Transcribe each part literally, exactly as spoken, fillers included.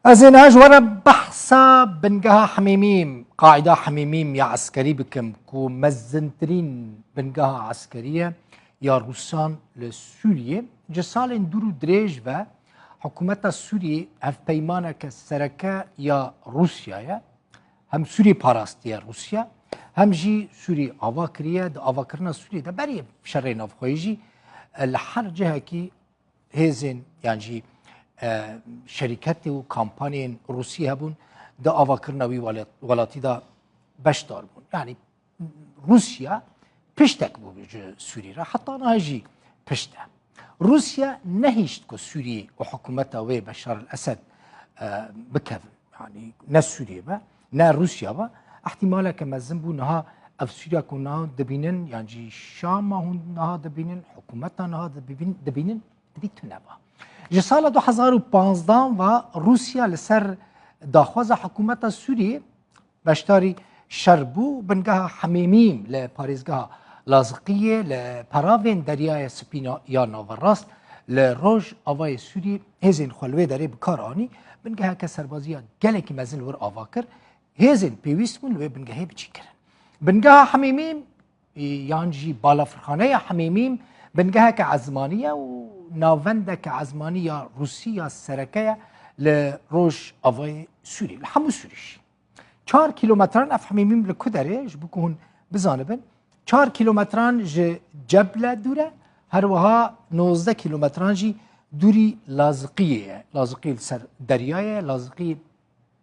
Ez ê niha ji we re behsa bingeha Hemîmîm, qaîda Hemîmîm ya eskerî bikim, ku mezintirîn bingeha eskerî ye ya Rûsan li Sûriyê. Ji salên dûr û dirêj ve hikûmeta Sûriyê hevpeymaneke sereke ya Rûsya ye. Hem Sûriyê parastiye Rûsya, hem jî Sûriyê ava kiriye. Di avakirina Sûriyê de berî şerê navxweyî jî, e, li her cihekî hêzên yan jî, e, şerîketê û kampanyên Rûsî hebûn, di avakirina wî welat-, welatî de beşdar bûn. Yanî Rûsya piştek bû ji Sûrî re, heta niha jî pişt e. Rûsya nehişt ku Sûrî û hikûmeta wê Beşar el-Esed, e, bikevin. Yanî ne Sûriyê be, ne Rûsya be. Îhtimaleke mezin bû niha ev Sûriya ku niha dibînin, yan jî Şama hûn niha dibînin, hikûmeta niha dibîn-, dibînin, dibî tune be. Ji sala du hezar û panzdeh ve Rûsya li ser daxwaza hikûmeta Sûriyê beşdarî şer bû. Bingeha Hemêmîm li parêzgeha Laziqiyê li peravên Deryaya Spî na-, ya Naverast li Rojavayê Sûriyê hêzên xwe li wê derê bi kar anî. Bingeheke serbazî ya gelekî mezin li wir ava kir. Hêzên pêwîst bûn li wê bingehê biçî kirin. Bingeha Hemêmîm, e, yan jî balafirxaneya Hemêmîm bingeheke ezmanî ye û navendeke ezmanî ya Rûsî ya sereke ye li Rojavayê Sûriyê, li hemû Sûrî jî. Çar kîlometran, ev Hemîmîm li ku derê, ji bo ku hûn bizanibin, çar kîlometran ji Ceble dûr e, her wiha nozdeh kîlometran jî dûrî Laziqiyê ye. Laziqî li ser derya ye, Laziqî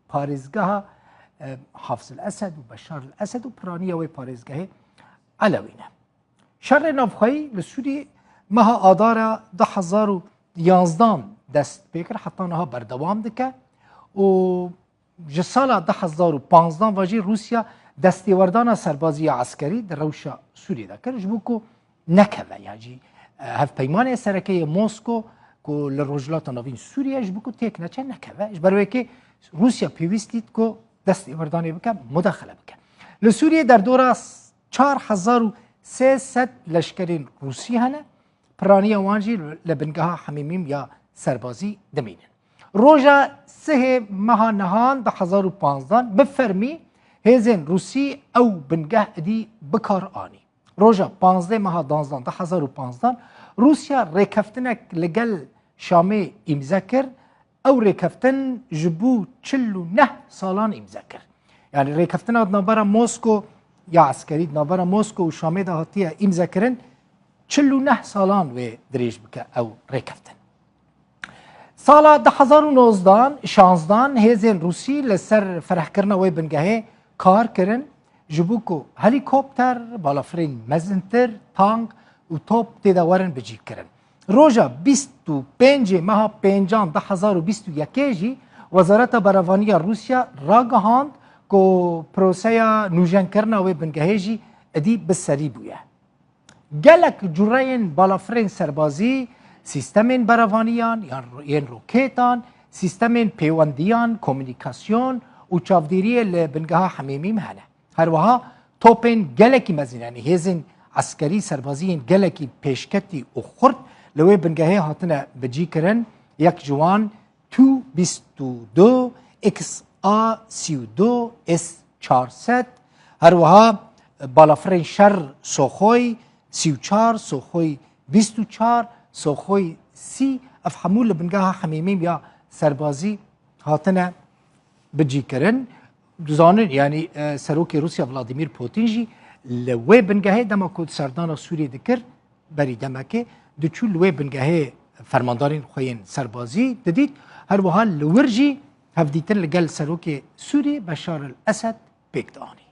parêzgeha, e, Hafiz el-Esed û Beşar el-Esed û piraniya wê parêzgehê Elewî ne. Şerê navxweyî li Sûriyê meha Adara du hezar û yanzdan dest pê kir, heta niha berdewam dike û ji sala du hezar û panzdan ve jî Rûsya destêwerdana serbazî ya eskerî di rewşa Sûriyê de kir, ji bo ku nekeve, yan jî, e, hevpeymanê sereke yê Mosko ku li Rojhilata Navîn Sûriye ji bo ku têk neçe nekeve. Ji ber wê yekê Rûsya pêwîst dît ku destêwerdanê bike, mudaxile bike. Li Sûriyê derdora çar hezar û sê sed leşkerên Rûsî hene, piraniya wan jî li bingeha Hemîmîm ya serbazî dimînin. Roja sihê meha nihan du hezar û panzdan bi fermî hêzên Rûsî ew bingeh idî bi kar anî. Roja panzdeh meha danzdan du hezar û panzdan Rûsya rêkeftinek li gel Şamê îmze kir. Ew rêkeftin ji bo çil û neh salan îmze kir. Yanî rêkeftina di navbera Mosko ya eskerî, di navbera Mosko û Şamê de hatiye îmzekirin, çil û neh salan wê dirêj bike ew rêkeftin. Sala du hezar û nozdan, şanzdan hêzên Rûsî li ser ferehkirina wê bingehê kar kirin, ji bo ku helîkopter, balafirên mezintir, tank û top tê de werin bicîkirin. Roja bîst û pêncê meha pêncan du hezar û bîst û yekê jî Wezareta Berevanî ya Rûsya ragihand ku proseya nûjenkirina wê bingehê jî idî bi serî bûye. Gelek cureyên balafirên serbazî, sîstemên berevaniyan yan ro-, yên roketan, sîstemên pêwendiyan, komûnîkasyon û çavdêriyê li bingeha Hemêmîm hene. Her wiha topên gelekî mezin, yanî hêzên eskerî serbazî yên gelekî pêşketî û xurt li wê bingehê hatine bicîkirin. Yek ji wan Tu bîst û du, X A sî û du, S çar sed, her wiha balafirên şer Soxoy sî û çar, Soxoy bîst û çar, Soxoy sî, ev hemû li bingeha Hemêmîm ya serbazî hatine bicîkirin. Dizanin, yanî, e, Serokê Rûsya Vladimir Putin jî li wê bingehê dema ku serdana Sûriyê dikir, berî demekê diçû li wê bingehê fermandarên xwe yên serbazî didît. Her wiha li wir jî hevdîtin li gel serokê Sûrî Beşar el Esed pêk dianî.